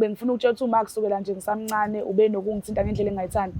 Bengifuna ukutshela ukuthi uma kusukela nje ngisamncane ube nokungithinta ngendlela engingayithandi.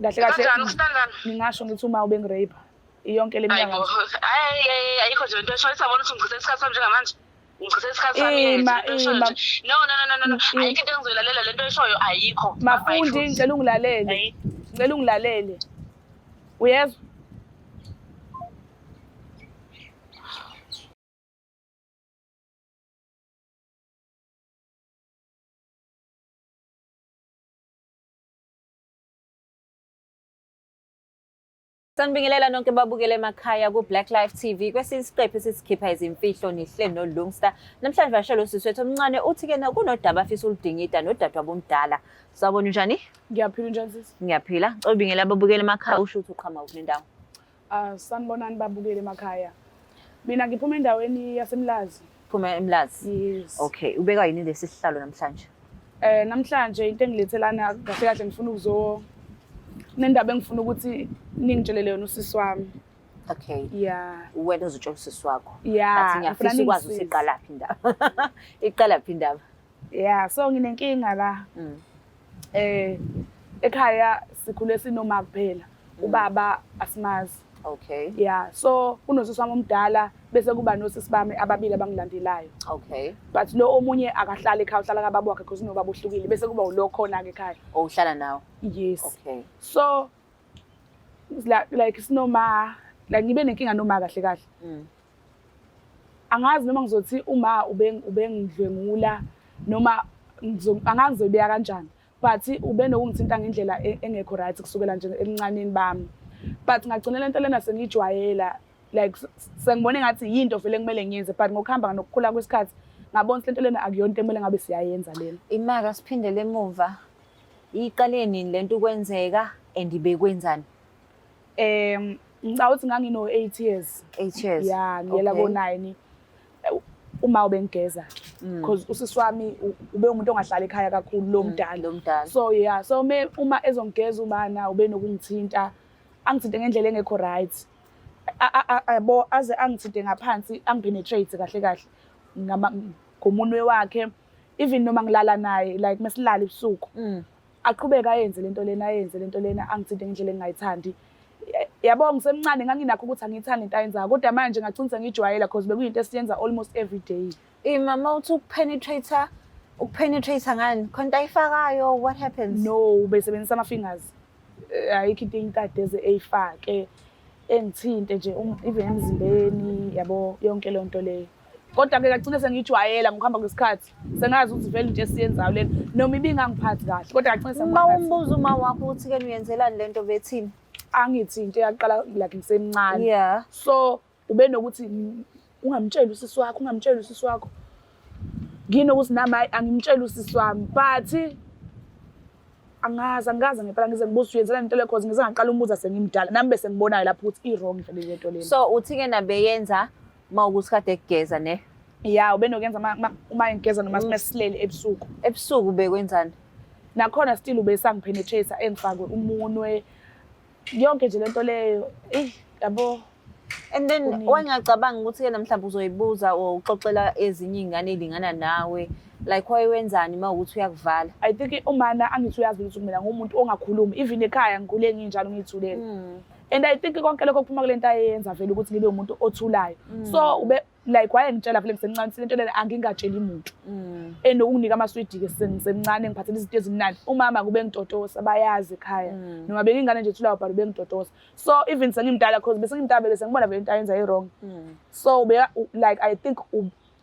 Kahle kahle Kanjani ukusithandana? ngingasho ngithi uma ubengirape yonke le Hayi minyaka bo. nje. Hayi hayi ayikho nje into eshoyo sabona ukuthi ngichithe isikhathi sami njengamanje. Ngichithe isikhathi sami Ima, into eshoyo ima. nje. No no no no no. no. Ayikho into engizoyilalela lento eshoyo ayikho. Mafundi ngicela ungilalele. Ayikho. Ngicela ungilalele. Uyezwa? Sanibingelela nonke babukele emakhaya ku-Black Life TV kwesinye isiqephu esisikhipha izimfihlo nihle noLungsta. Namhlanje vashela usisi wethu omncane uthi-ke na kunodaba afisa uludingida nodadewabo omdala. Sawubona unjani? Ngiyaphila unjani sisi? Ngiyaphila. Ngicela ubingele ababukeli emakhaya usho ukuthi uqhamuka kule ndawo. Ah sanibonani babukeli emakhaya. Mina ngiphuma endaweni yaseMlazi. Phuma eMlazi. Yes. Okay, ubeka yini lesi sihlalo namhlanje? Namhlanje into engilethe lana kahle kahle ngifuna ukuzo nendaba engifuna ukuthi ningitshelele yona usisi wami. Okay. Yeah. Wena uzotshela usisi wakho. Yeah, Bathi ngiyafisa ngifuna ukwazi ukuthi ningisize. iqalaphi indaba. Iqalaphi indaba? Yeah, so nginenkinga la. Ekhaya sikhule sinoma kuphela. Ubaba asimazi. Okay. Yeah, so kunosisi wami omdala bese kuba nosisi bami ababili abangilandelayo. Okay. But lo omunye akahlali ekhaya uhlala kababa wakhe because unobaba ohlukile bese kuba ulo khona ke ekhaya. Ohlala nawe. Yes. Okay. So like sinoma like ngibe nenkinga noma kahle kahle. Angazi noma ngizothi uma ubengidlwengula noma angazi ngizoyibeka kanjani. But ube nokungithinta ngendlela engekho right kusukela nje ebuncaneni bami. But ngagcina lento lena sengijwayela like sengibone ngathi yinto vele kumele ngiyenze but ngokuhamba nokukhula kwesikhathi ngabona ukuthi lento lena akuyona into ekumele ngabe siyayenza lena. Imaka siphindele emuva. Iqale nini lento ukwenzeka and bekwenzani? Ngicabanga ukuthi ngangino 8 years. 8 years. Yeah, ngiyela Okay. ko 9. Uma ubengigeza because usisi wami ube umuntu ongahlali ekhaya kakhulu lo mdala. Lo mdala. So yeah, so me uma ezongigeza umana ube nokungithinta angithinte ngendlela engekho right. Yabo aze angithinte ngaphansi angipenetrate kahle kahle ngomunwe wakhe even noma ngilala naye like mesilala ebusuku. Aqhubeka ayenze lento lena ayenze lento lena angithinte ngendlela engingayithandi. Yabo ngisemncane nganginakho ukuthi angiyithandi into ayenzayo kodwa manje ngagcina sengijwayela because bekuyinto esiyenza almost every day. Mama uthi ukupenetrate ngani? Khona into ayifakayo, what happens? No, ubesebenzisa ama fingers. Ayikho into inkadeze eyifake engithinte nje even emzimbeni yabo yonke leyo nto leyo. Kodwa ke ngagcina sengijwayela ngokuhamba kwesikhathi. Sengazi ukuthi vele into esiyenzayo lena noma ibingangiphathi kahle kodwa ngagcina Uma sengiphathi. umbuza uma wakho ukuthi ke uyenzelani lento bethini? Angithi into eyaqala like ngisemncane. Yeah. So ube nokuthi ungamtsheli usisi wakho, ungamtsheli usisi wakho. Nginokuthi nami hayi angimtsheli usisi wami but angazi angikaze ngempela ngize ngibuze uyenzelani into le cause ngize ngaqala umbuza sengimdala nami bese ngibonayo lapho ukuthi i-wrong vele lento lena. So uthi ke nabeyenza uma ukuthi kade kugeza ne? Yeah, ubenokuyenza uma ngigeza noma simesilele ebusuku. Ebusuku bekwenzani? Nakhona still ubesangipenetrate engifakwe umunwe yonke nje lento leyo. Yabo. And then Kuningi. wayengacabanga ukuthi yena mhlawumbe uzoyibuza or uxoxela ezinye iy'ngane ey'lingana nawe like wayewenzani uma ukuthi uyakuvala? I think umana angithi uyazi ukuthi mina ngumuntu ongakhulumi even ekhaya ngikhule nginjalo ngiyithulela. And I think konke lokho kuphuma kule nto ayenza vele ukuthi ngibe umuntu othulayo. So ube like wayengitshela vele ngisemncane ukuthi lento lena angingatsheli muntu. And ukunginika amaswidi ke sengisemncane ngiphathela izinto ezimnandi. Umama kube ngitotosa bayazi ekhaya. Noma bengingane nje ethulayo but ubengitotosa. So even sengimdala cause bese ngimdala bese ngibona vele into ayenza i-wrong. So like I think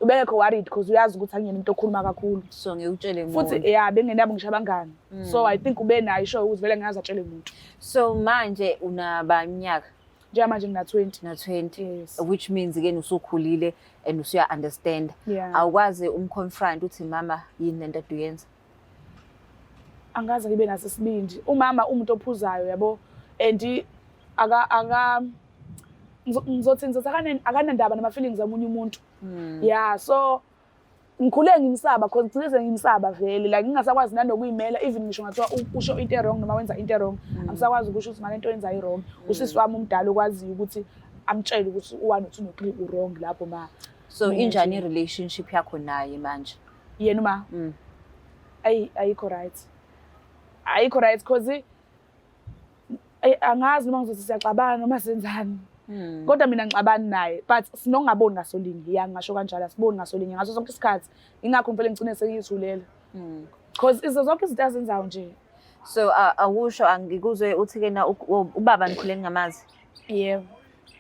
ubengekho worried because uyazi ukuthi angiyena umuntu okhuluma kakhulu. So ngikutshele Futhi muntu. yeah bengenabo ngisho abangani. So I think ube nayo isho ukuthi vele ngingaze atshele muntu. So manje unaba iminyaka? Njengamanje ngina 20. Na 20. Yes. Which means ke usukhulile and usuya understand. Yeah. Awukwazi umconfront uthi mama yini lento aduyenza? Angaze ngibe naso isibindi. Umama umuntu ophuzayo yabo and aka ngizothi ngizothi akanendaba nama feelings amunye umuntu. Yeah, so ngikhule ngimsaba because ngigcine sengimsaba vele like ngingasakwazi nanokuyimela even ngisho ngathiwa usho into e-wrong noma wenza into e-wrong angisakwazi ukusho ukuthi manje into oyenza i-wrong. Usisi wami umdala okwaziyo ukuthi amtshele ukuthi u-1 u-2 no-3 u-wrong lapho ma. So Mina injani nje. i-relationship yakho naye manje? Yena uma? Ayi, ayikho right, ayikho right, cause ayi, angazi noma ngizothi siyaxabana noma senzani, kodwa mina ngixabani naye, but sinokungaboni ngasolinye. Ya, ngingasho kanjalo, asiboni ngasolinye ngaso sonke isikhathi. Ingakho ngivele ngigcine sengiyithulela, cause izo zonke izinto azenzayo nje. So awusho, angikuzwe, uthi-ke na ubaba nikhule ningamazi? Yebo.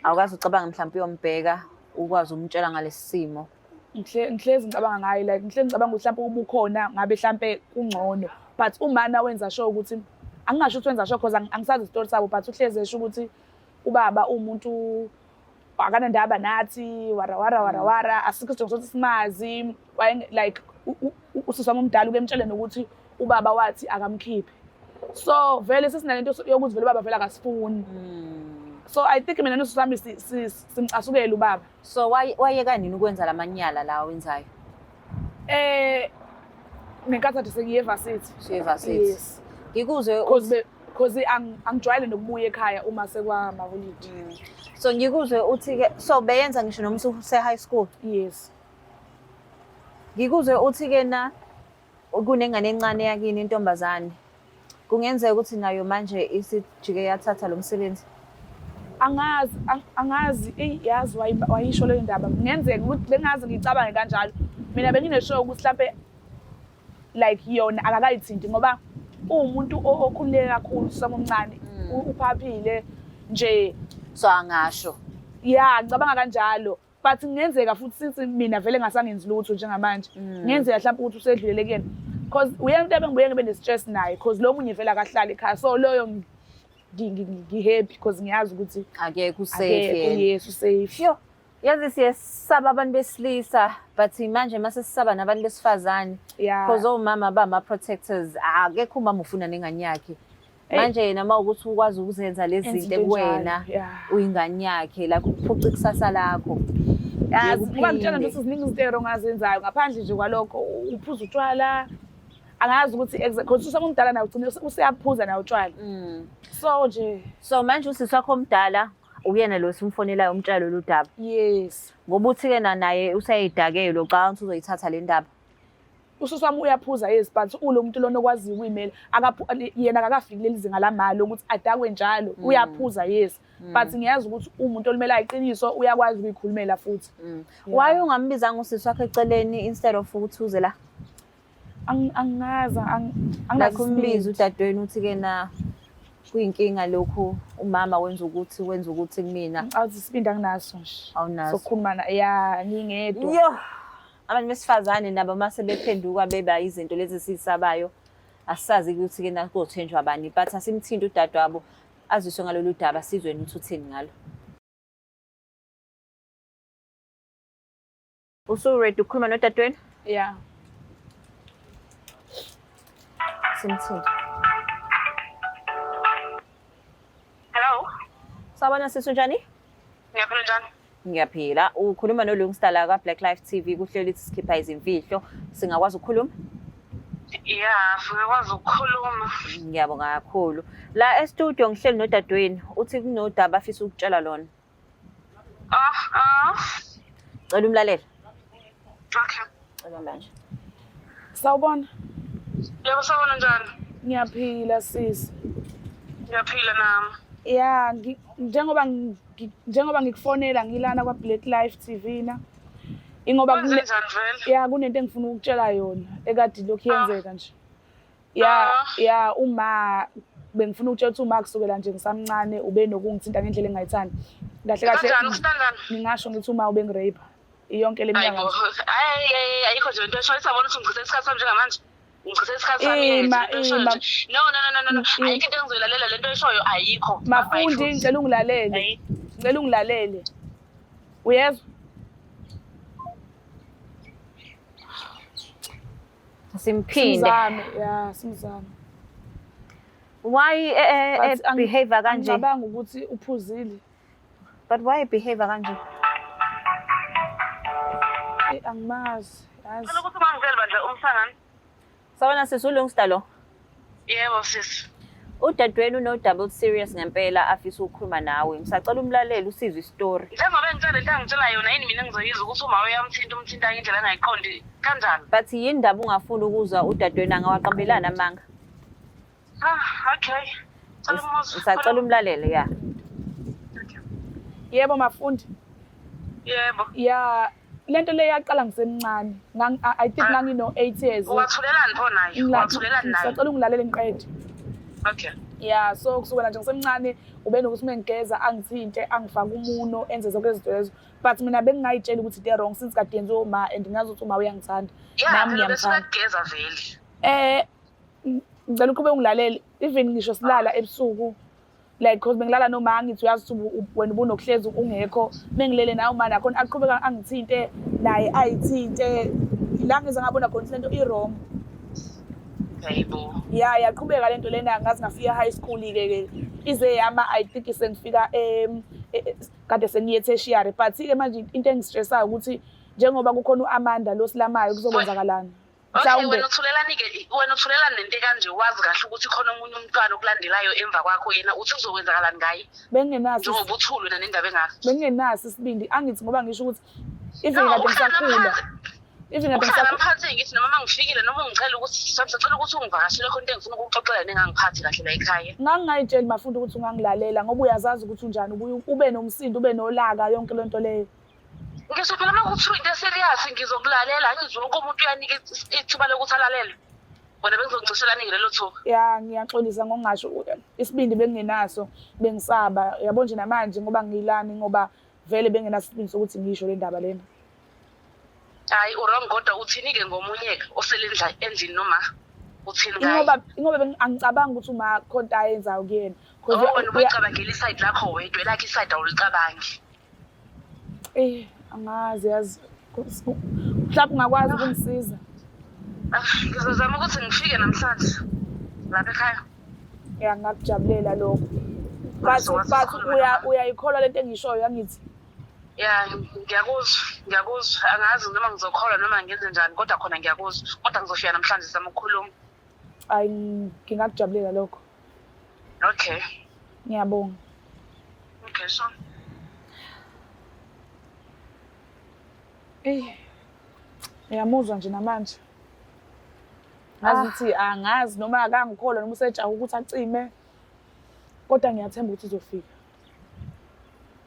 Awukazi ucabanga mhlawumpe uyombheka, ukwazi umtshela ngalesi simo? Ngihlezi ngicabanga ngaye, like ngihlezi ngicabanga ukuthi mhlawumpe uma ukhona ngabe mhlampe kungcono, but umana wenza sure ukuthi, angingasho ukuthi wenza sure cause angisazi isitori sabo, but uhlezi esho ukuthi ubaba umuntu akanandaba nathi, wara wara wara wara, asikho isidingo sokuthi simazi. Like usisi wami omdala uke mtshele nokuthi ubaba wathi akamkhiphe, so vele sesinalento yokuthi vele ubaba vele akasifuni. So I think mina nosisi wami simcasukele ubaba. So wayeka nini ukwenza la manyala la awenzayo? Ngenkathi kade sengiye e-varsity. Usuye-varsity? Yes. Ngikuzwe Cause angijwayele nokubuya ekhaya uma sekwamaholidi. So ngikuzwe uthi-ke, so beyenza ngisho noma use-high school? Yes. Ngikuzwe uthi-ke na kunengane encane yakini, intombazane. Kungenzeka ukuthi nayo manje isijike yathatha lo msebenzi? Angazi, angazi. Eyi, yazi wayisho leyo ndaba, kungenzeka ukuthi bengazi, ngicabange kanjalo. Mina bengine-sure ukuthi hlampe like yona akakayithinti, ngoba uwumuntu okhululeke kakhulu samomncane, uphaphile nje. So angasho. Ya, ngicabanga kanjalo, but kungenzeka futhi, since mina vele ngasangenzi lutho njengamanje, kungenzeka mhlawumbe ukuthi usedlulele kuyena, cause uyena into ebengibuye ngibe ne-stress naye, cause lo munye vele akahlali ekhaya, so loyo ngi-happy cause ngiyazi ukuthi akekho, u-safe akekho. Yena. Yes, u-safe. Yo, yazi siyesaba abantu besilisa, but manje mase sisaba nabantu besifazane. Because omama bama-protectors, akekho umama ufuna nengane yakhe. Eyi. Manje yena uma ukuthi ukwazi ukuzenza lezi Enza zinto into kuwena, enjalo, yeah. uyingane yakhe, like ukuphuca ikusasa lakho. Yazi, Ngeke ngoba ngitshela nje uphinde. ukuthi ziningi izinto ero ongazenzayo ngaphandle nje kwalokho, uphuza utshwala. Angazi ukuthi cause usami omdala naye ugcine useyaphuza naye utshwala. So nje. So manje usisi wakho omdala uyena lo simfonelayo umtshela lolu daba? Yes. Ngoba uthi-ke na naye useyayidakelwa, ucabanga ukuthi uzoyithatha le ndaba? Usisi wami uyaphuza, yes, but ulo muntu lona okwaziyo ukuyimela. Yena akakafiki kuleli zinga lamali ukuthi adakwe njalo. Uyaphuza, yes, but ngiyazi ukuthi umuntu olimelayo iqiniso uyakwazi ukuyikhulumela futhi. Yeah. Why ungambizanga usisi wakho eceleni instead of ukuthi uze la? Angazi, anginaso Like umbize isibindi. Udadewenu uthi-ke na kuyinkinga lokhu, umama wenza ukuthi kumina. Ngicabanga isibindi anginaso nje. Awunaso. Sokukhuluma na, ya, ngingedwa. Yo, abantu besifazane nabo mase bephenduka beba izinto lezi esiyisabayo, asazi ukuthi-ke na kothenjwa bani, but asimthinte udadewabo aziswe ngalolu daba, sizwe ukuthi uthini ngalo. Usu-ready ukukhuluma nodadewenu? Yeah. Simthinte. Hello. Sawubona sisi, unjani? Ngiyaphila, njani? Ngiyaphila. Ukhuluma noLungstar la ka-Black Life TV kuhlelo ithi sikhipha izimfihlo. Singakwazi ukukhuluma? Ya, singakwazi ukukhuluma. Ngiyabonga kakhulu. La e-studio ngihleli nodadewenu, uthi kunodaba afisa ukutshela lona. Ah, ah. Cela umlalele. Okay. Cela manje. Sawubona. Yebo, sawubona, njani? Ngiyaphila sisi. Ngiyaphila nami. Ya, njengoba ngikufonela ngilana kwa Black Life TV na. Ingoba Kwenze njani vele? Ya, kunento engifuna ukutshela yona ekade lokhu yenzeka nje. Ya, ya, uma bengifuna ukutshela ukuthi uma kusukela nje ngisamncane ube nokungithinta ngendlela engayithandi. Kahle kahle Kanjani ukusithandana? Ngingasho ngithi uma ubengi-rape yonke le Hayibo. minyaka. Hayi, hayi, ayikho nje into eshoyo, isabona ukuthi ngichithe isikhathi sami njengamanje. Ngichithe isikhathi sami Ima, into eshoyo ima. nje. No, no, no, no, no, no. Ayikho into engizoyilalela, lento eshoyo ayikho. Mafundi, Ayikho. ngicela ungilalele. Ayi. Ngicela ungilalele. Uyezwa? Simphinde. Simzame, ya, simzame. Why But behave kanje? Ngicabanga ukuthi uphuzile. But why behave kanje? Angimazi, yazi. Cela ukuthi ungangitsheli bandla umsangano. Sawubona sisi, uLungstar lo. Yebo sisi. Udadewenu uno-double serious ngempela afisa ukukhuluma nawe. Ngisacela umlalele usizwe isitori. Njengoba engitshela lento angitshela yona, yini mina engizoyizwa ukuthi uma uyamthinta, umthinta ngendlela engayiqondi kanjani? But yini ndaba ungafuni ukuzwa udadewenu angawaqambelani amanga? Ah, okay. Cela umuzwe. Ngisacela umlalele ya. Yebo mafundi. Yebo. Ya, lento le yaqala ngisemncane. I think ngangino 8 years. Uwathulelani pho naye? Uwathulelani naye? Ngisacela ungilalele ngiqede. Okay. Ya, so kusukela nje ngisemncane ube nokuthi uma ngigeza angithinte, angifake umuno, enze zonke izinto lezo. But mina bengingayitsheli ukuthi into wrong since kade yenziwe uma and ngiyazi ukuthi uma uyangithanda. Ya, Nami phela bese ngiyamthanda. uyageza vele. Ngicela uqhubeke ungilalele, even ngisho silala ebusuku, like cause bengilala noma ngithi uyazi ukuthi wena ubunokuhlezi ungekho, mengilele nawe uma nakhona aqhubeka angithinte naye ayithinte la ngize ngabona khona ukuthi lento i-wrong. Hayibo. Ya, yaqhubeka lento lena ngaze ngafika high school ke ke ize yama, I think sengifika kade sengiye tertiary, but ke manje into engistressayo ukuthi njengoba kukhona uAmanda lo silamayo kuzokwenzakalani. Okay, Mhlawumbe wena uthulelani-ke, wena uthulelani nento ekanje, wazi kahle ukuthi khona omunye umntwana okulandelayo emva kwakho, yena uthi kuzokwenzakalani ngaye? Bengingenaso Njengoba uthule wena nendaba engaka. Bengingenaso isibindi, angithi ngoba ngisho ukuthi even No, kade uhlala ngisakhula. phansi. Even kade Uhlala ngisakhula. phansi ngithi noma mangifikile noma ungicela ukuthi sicela ukuthi ungivakashele khona into engifuna ukukuxoxela nengangiphathi kahle la ekhaya. Ngangingayitsheli mafundi ukuthi ungangilalela ngoba uyazazi ukuthi unjani, ubuye ube nomsindo, ube nolaka, yonke lento leyo. Ngisho phela uma kuthiwa into eserious ngizokulalela, angithi wonke umuntu uyanika ithuba lokuthi alalele. Wena bengizokuncishelani lelo thuba? Ya, ngiyaxolisa ngokungasho, isibindi bengingenaso, bengisaba. Yabo nje namanje ngoba ngilani ngoba vele bengenaso isibindi sokuthi ngisho le ndaba lena. Hayi, u-wrong, kodwa uthini-ke ngomunye-ke osele endlini noma uthini ngaye? Ingoba angicabangi ukuthi uma khona into ayenzayo kuyena. 'Cause Oh, wena ubuyicabangela isayidi lakho wedwa, elakhe isayidi awulicabangi. Angazi yazi. Mhlawumbe ungakwazi ukungisiza. Ah, ngizozama ukuthi ngifike namhlanje lapha ekhaya. Ya, ngingakujabulela lokho. But Uzokwazi ukukhuluma noma? uyayikholwa lento engishoyo angithi? Ya, ngiyakuzwa, ngiyakuzwa. Angazi noma ngizokholwa noma ngenze njani, kodwa khona ngiyakuzwa. Kodwa ngizofika namhlanje sizama ukukhuluma. Hayi, ngingakujabulela lokho. Okay. Ngiyabonga. Okay, so. Ngiyamuzwa nje namanje. Ngazi ukuthi angazi noma akangikholwa noma usejaha ukuthi acime. Kodwa ngiyathemba ukuthi uzofika.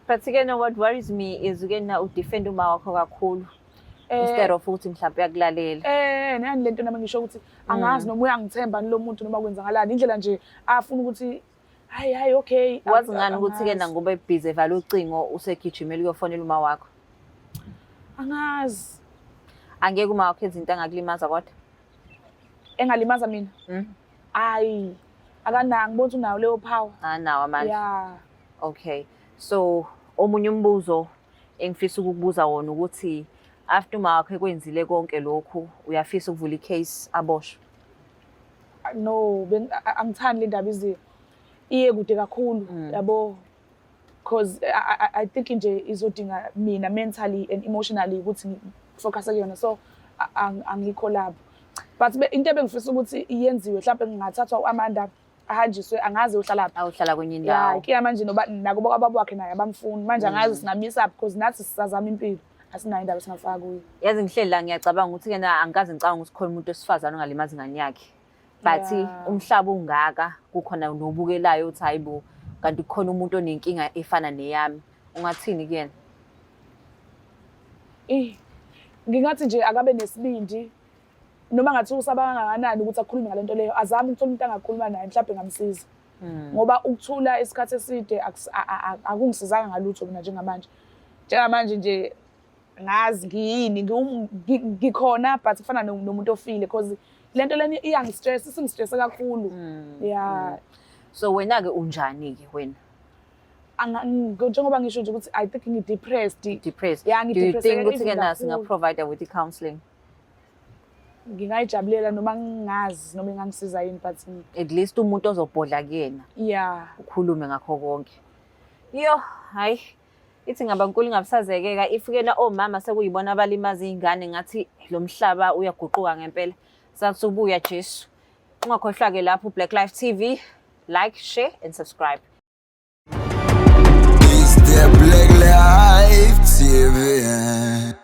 But ke no, what worries me is ke na udefend uma wakho kakhulu instead of ukuthi mhlawumbe uyakulalela. Nani lento nami ngisho ukuthi angazi noma uyangithemba lo muntu noma kwenzakalani, indlela nje afuna ukuthi hayi hayi okay. Wazi ngani ukuthi ke Angazi. na ngoba ebhizi evala ucingo usegijimela uyofonela uma wakho? Angazi. Angeke uma wakho enze into angakulimaza kodwa. Engalimaza mina? Hayi, akananga, ngibona ukuthi unayo leyo power. Anawo amandla. Yeah. Okay. So omunye umbuzo engifisa ukukubuza wona ukuthi after uma wakho ekwenzile konke lokhu, uyafisa ukuvula icase aboshwe? No, angithandi le ndaba ize iye kude kakhulu, yabo, because I think nje izodinga mina mentally and emotionally ukuthi ngifocus kuyona, so angikho lapho. But into ebengifisa ukuthi iyenziwe, mhlawumbe ngingathathwa uAmanda ahanjiswe, angazi uhlala phi. Awuhlala kwenye Ya, indawo. Ke manje noba nakubo kwababa wakhe naye abamfuni. Manje angazi singamisa because nathi sisazama impilo. Asinayo indaba esingafaka kuyo. Yazi ngihleli la ngiyacabanga ukuthi ke na angikaze ngicabanga ukuthi khona umuntu wesifazane ongalimaza ingane yakhe. But umhlaba ungaka, kukhona nobukelayo uthi hayibo, kanti kukhona umuntu onenkinga efana neyami. Ungathini kuyena? Ngingathi nje akabe nesibindi. Noma ngathi usaba kangakanani ukuthi akhulume ngalento leyo, azame ukuthola umuntu angakhuluma naye, mhlawumbe ngamsiza. Ngoba ukuthula isikhathi eside akungisizanga ngalutho mina njengamanje. Njengamanje nje ngazi ngiyini, ngikhona but kufana nomuntu ofile because lento lena iyangistress, isingistressa kakhulu. Yeah. So wena ke unjani ke wena? Njengoba ngisho nje ukuthi I think ngi-depressed. Depressed. Yeah, Do you ngi-depressed think ukuthi ke even na kakhulu. singa-provide with i-counseling? Ngingayijabulela noma ngingazi noma ingangisiza yini, but at least umuntu ozobhodla kuyena. Yeah. Ukhulume ngakho konke. Yo, hayi. Ithi ngaba nkulu ingabusazekeka if ke na omama sekuyibona abalimaza izingane, ngathi lo mhlaba uyaguquka ngempela. Sathi ubuya Jesu. Ungakhohlwa ke lapho Black Life TV. Like, share and subscribe. It's the Black Life TV.